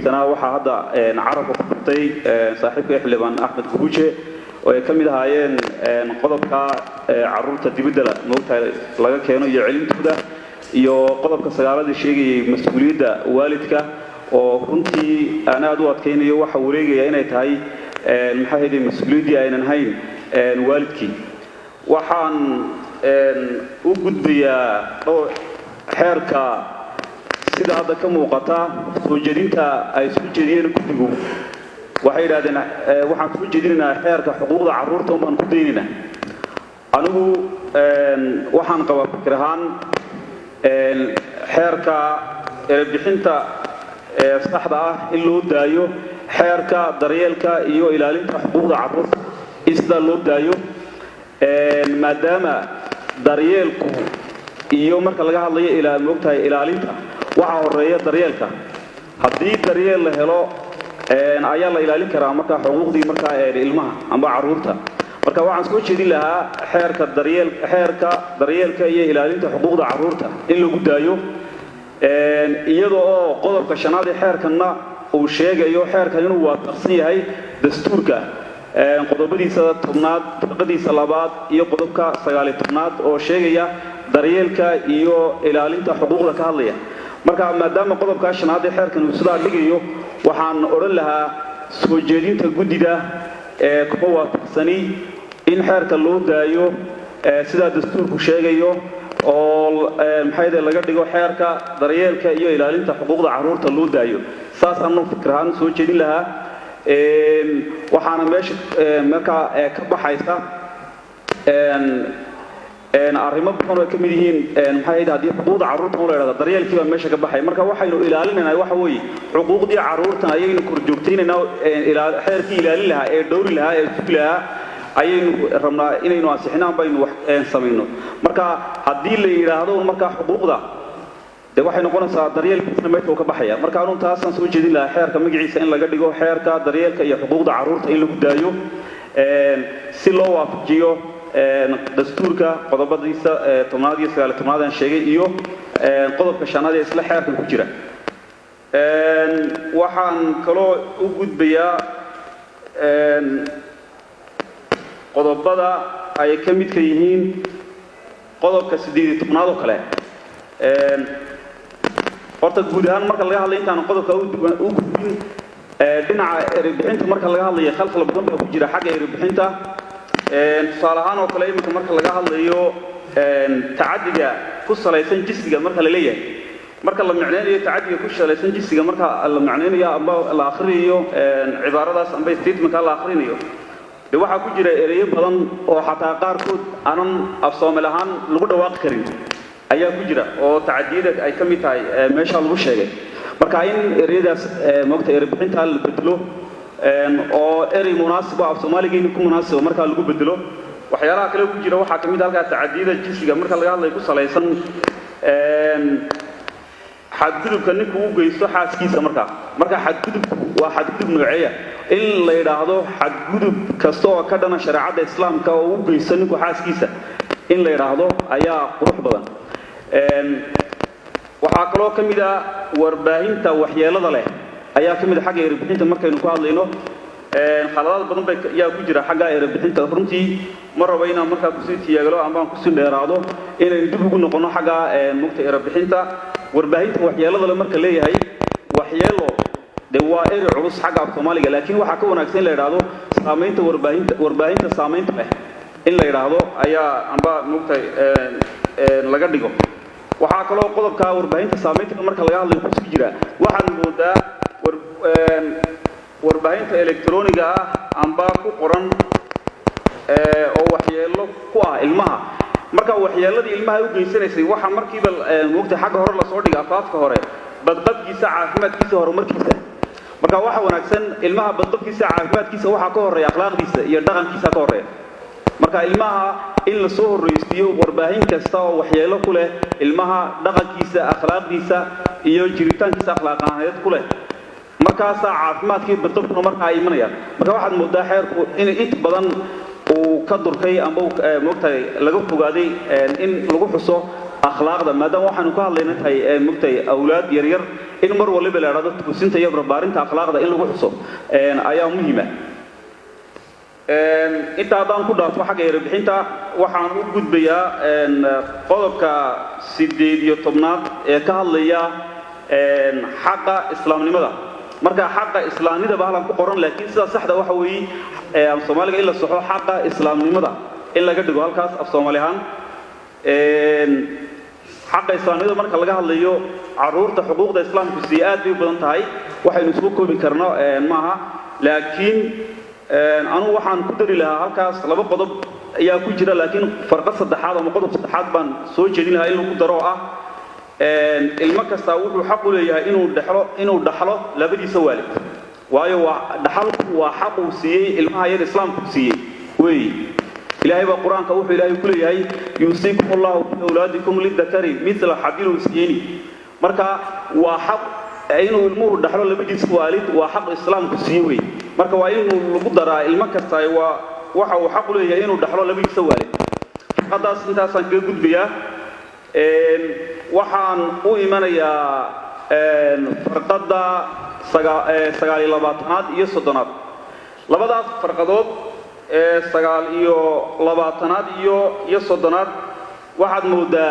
muhiimsanaa waxaa hadda carabka ku dhuftay saaxiibka xildhibaan Axmed Guruuje, oo ay ka mid ahaayeen qodobka carruurta dibadda, moogtahay, laga keeno iyo celintooda, iyo qodobka sagaaladii sheegayay mas-uuliyadda waalidka, oo runtii aan aad u adkaynayo waxa wareegaya inay tahay, maxaa hayday, mas-uuliyaddii aynan hayn waalidkii. Waxaan u gudbayaa dhowr xeerka. Sida hadda ka muuqata soo jeedinta ay soo jeediyeen guddigu, waxay yidhahdeen waxaan soo jeedinaynaa xeerka xuquuqda carruurta un baan ku daynaynaa. Anigu waxaan qabaa fikir ahaan xeerka erebixinta ee saxda ah in loo daayo xeerka daryeelka iyo ilaalinta xuquuqda carruurta, in sidaa loo daayo, maadaama daryeelku iyo marka laga hadlayo ilaa, moogtahay, ilaalinta, waxaa horeeya daryeelka. Haddii daryeel la helo ayaa la ilaalin karaa markaa xuquuqdii markaa ilmaha amba carruurta. Marka waxaan soo jeedin lahaa xeerka daryeelka iyo ilaalinta xuquuqda carruurta in lagu daayo, iyada oo qodobka shanaad ee xeerkanna uu sheegayo xeerkan inuu waafaqsan yahay dastuurka qodobadiisa 10aad, firqadiisa labaad, iyo qodobka 19aad oo sheegaya daryeelka iyo ilaalinta xuquuqda ka hadlaya. Marka maadaama qodobkaa shanaad ee xeerkan uu sidaa dhigayo, waxaan odhan lahaa soo jeedinta guddida ee kuma waafaqsani, in xeerka loo daayo sidaa dastuurku sheegayo oo, maxay, laga dhigo xeerka daryeelka iyo ilaalinta xuquuqda carruurta loo daayo. Saasaanu fikir ahaan soo jeedin lahaa. Waxaana meesha markaa ka baxaysa arrimo badan oo ay ka mid yihiin, maxay ahayd, haddii xuquuqda carruurta la idhahda, daryeelkii baa meesha ka baxay. Marka waxaynu ilaalinaynaa waxa weeye xuquuqdii carruurta ayaynu korjoogtaynaynaa. Xeerkii ilaalin lahaa ee dhowri lahaa ee sugi lahaa ayaynu rabnaa inaynu ansixinaan baynu wax samayno. Marka haddii la yidhaahdo markaa xuquuqda, dee waxay noqonaysaa daryeelkiisna meesha uu ka baxaya. Marka anuu taasaan soo jeedin lahaa, xeerka magaciisa in laga dhigo xeerka daryeelka iyo xuquuqda carruurta in lagu daayo, si loo waafajiyo dastuurka qodobadiisa 10aad iyo 19aad aan sheegay iyo qodobka shanaad ee isla xeerkan ku jira. Waxaan kaloo u gudbayaa qodobada ay ka midka yihiin qodobka 18aad oo kale. Horta guud ahaan marka laga hadlayo, intaan qodobka u gudbin, dhinaca erebixinta marka laga hadlayo, khalkhal badan baa ku jira xagga erebixinta. Tusaale ahaan oo kale, iminka marka laga hadlayo tacaddiga ku salaysan jinsiga, marka la leeyahay, marka la micnaynayo tacaddiga ku salaysan jinsiga, marka la micnaynayo amba la akhrinayo cibaaradaas amba statementka la akhrinayo, dee waxaa ku jira ereyo badan oo xataa qaarkood aanan af Soomaali ahaan lagu dhawaaqi karin ayaa ku jira, oo tacadiyada ay ka mid tahay meesha lagu sheegay. Marka in ereyadaas, moogta, erebixintaa la bedelo oo erey munaasibo af Soomaaligeeni ku munaasiba markaa lagu bedelo. Waxyaalaha kale ku jira waxaa ka mid ah halkaa tacadiyada jinsiga marka laga hadlayo ku salaysan xadgudubka ninku u geysto xaaskiisa. Marka xadgudubku waa xadgudub nooceeya? In la yidhaahdo xadgudub kasta oo ka dhana shareecadda Islaamka oo u geysto ninku xaaskiisa in la yidhaahdo ayaa qurux badan. Waxaa kaloo ka mid ah warbaahinta waxyeelada leh ayaa ka mid a xagga erebixinta markaynu ku hadlayno. Khaladaad badan bay ayaa ku jira xagga erebixinta. Runtii ma rabo inaan markaa kusii tiyaagalo ama aan kusii dheeraado, inaynu dib ugu noqono xagga mugta erebixinta. Warbaahinta waxyeelada leh marka leeyahay, waxyeelo dee waa erey culus xagga af Soomaaliga, laakiin waxaa ka wanaagsan in la yidhaahdo saamaynta warbaahinta, warbaahinta saamaynta leh in la yidhaahdo ayaa amba, mugtay, laga dhigo. Waxaa kaloo qodobka warbaahinta saamaynta marka laga hadlayo kusii jira, waxaad moodaa warbaahinta electroniga ah amba ku qoran oo waxyeello ku ah ilmaha. Marka waxyeelladii ilmaha u geysanaysay waxa markiiba, moogtay, xagga hore lasoo dhigay, afaafka hore, badqabkiisa, caafimaadkiisa, horumarkiisa. Marka waxa wanaagsan ilmaha badqabkiisa, caafimaadkiisa waxaa ka horreeya akhlaaqdiisa iyo dhaqankiisa ka horreeya. Marka ilmaha in la soo horraysiiyo warbaahin kasta oo waxyeello ku leh ilmaha dhaqankiisa, akhlaaqdiisa iyo jiritaankiisa akhlaaq ahaaneed ku leh, markaasaa caafimaadkii badqabkuna markaa ay imanayaan. Marka waxaad moodaa xeerku in inta badan uu ka durkay amba, moogtahay, laga fogaaday in lagu xuso Akhlaaqda, maadaama waxaanu ka hadlayna tahay, mugtay, awlaad yaryar, in mar waliba la idhahdo toosinta iyo barbaarinta akhlaaqda in lagu xuso ayaa muhiima. Inta haddaan ku dhaafo xagga erebixinta, waxaan u gudbayaa qodobka 18aad ee ka hadlaya xaqa islaamnimada. Marka xaqa islaamnida ba halan ku qoran, laakiin sidaa saxda waxa weeye af Soomaaliga in la saxo, xaqa islaamnimada in laga dhigo halkaas af Soomaali ahaan. Xaqa islaamnimada marka laga hadlayo, carruurta xuquuqda islaamku siiye aad bay u badan tahay, waxaynu isku koobi karno maaha. Laakiin anugu waxaan ku dari lahaa halkaas laba qodob ayaa ku jira, laakiin farqad saddexaad ama qodob saddexaad baan soo jeedin lahaa in lagu daro, oo ah ilmo kastaa wuxuu xaq u leeyahay inuu dhaxlo labadiisa waalid, waayo waa dhaxalku waa xaq uu siiyey ilmaha yar islaamku siiyey weey. Ilaahay baa Qur-aanka wuxuu Ilaahay ku leeyahay: "يوصيكم الله في أولادكم للذكر مثل حظ الأنثيين." Marka waa xaq inuu ilmuhu dhaxlo labadiisa waalid, waa xaq islaamku siiyey wey. Marka waa inuu lagu daraa ilmo kasta waa waxa uu xaq u leeyahay inuu dhaxlo labadiisa waalid. Farqadaas intaasaan kaga gudbayaa. Waxaan u imanayaa farqadda 29aad iyo 30aad. Labadaas farqadood ee 29aad iyo 30aad waxaad moodaa